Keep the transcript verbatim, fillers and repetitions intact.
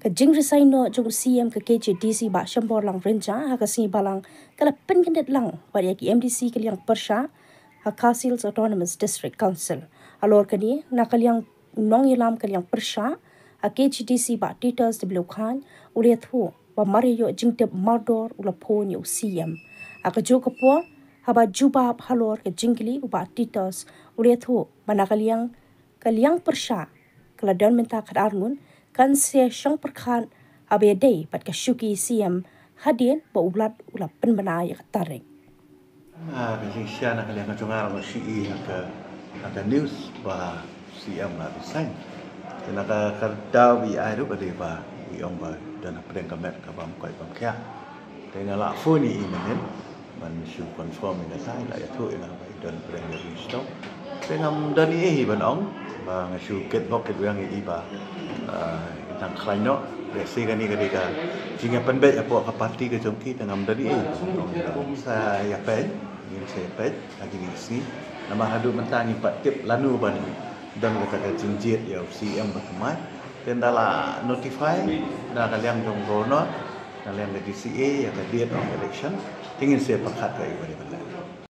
Ka jingresign noh jong u C M ka K H A D C Bah Shemborlang Rynjah ha ka sngi Balang ka la pynkyndit lang bad ïa ki M D C ka liang pyrshah ha Khasi Hills Autonomous District Council. Halor kane, na ka liang nongïalam ka liang pyrshah ha K H A D C Bah Titus W Khan u la ïathuh ba mar ïoh jingtip mardor u la phone ïa u C M. Ha kajuh ka por, haba jubab halor ka jingkylli u Bah Titus u la ïathuh ba na ka liang ka liang pyrshah ka la don mynta khatar ngut, kan sa shong pyrkhat haba ïadei bad ka shuki C M hadien ba u Lat u la pynbna ïa ka tarik. Ah, ka jingshisha na ka liang ka jong nga ruh nga shu i ha ka, ha ka news ba C M la resign. Te na ka, ka daw ba i ai ruh ka dei ba i ong ba don hapdeng ka met kaba ym koit bym khiah. Te nga la phone ïa i mynnin ban shu confirm ïa kata, i la ïathuh ïa nga ba i don hapdeng ka ri sdom. Te ngam don ei ei ban ong ba nga shu kit bok kit wiang ïa i ba, ah, i tang khlaiñ noh. Lehse kane ka dei ka jingïapynbeit hapoh ka party ka jong ki, te ngam don ei ei ban ong ba sa ïapeit, ngin sa ïapeit ha kine ki sngi. Namar haduh mynta ngim pat tip lano ban don kata ka jingjied ïa u C M ba thymmai. Te ynda la notify na ka liang jong Governor, na liang ka D C A ïa ka date of election, te ngin sa pyrkhat ka ïa kaba dei ban leh.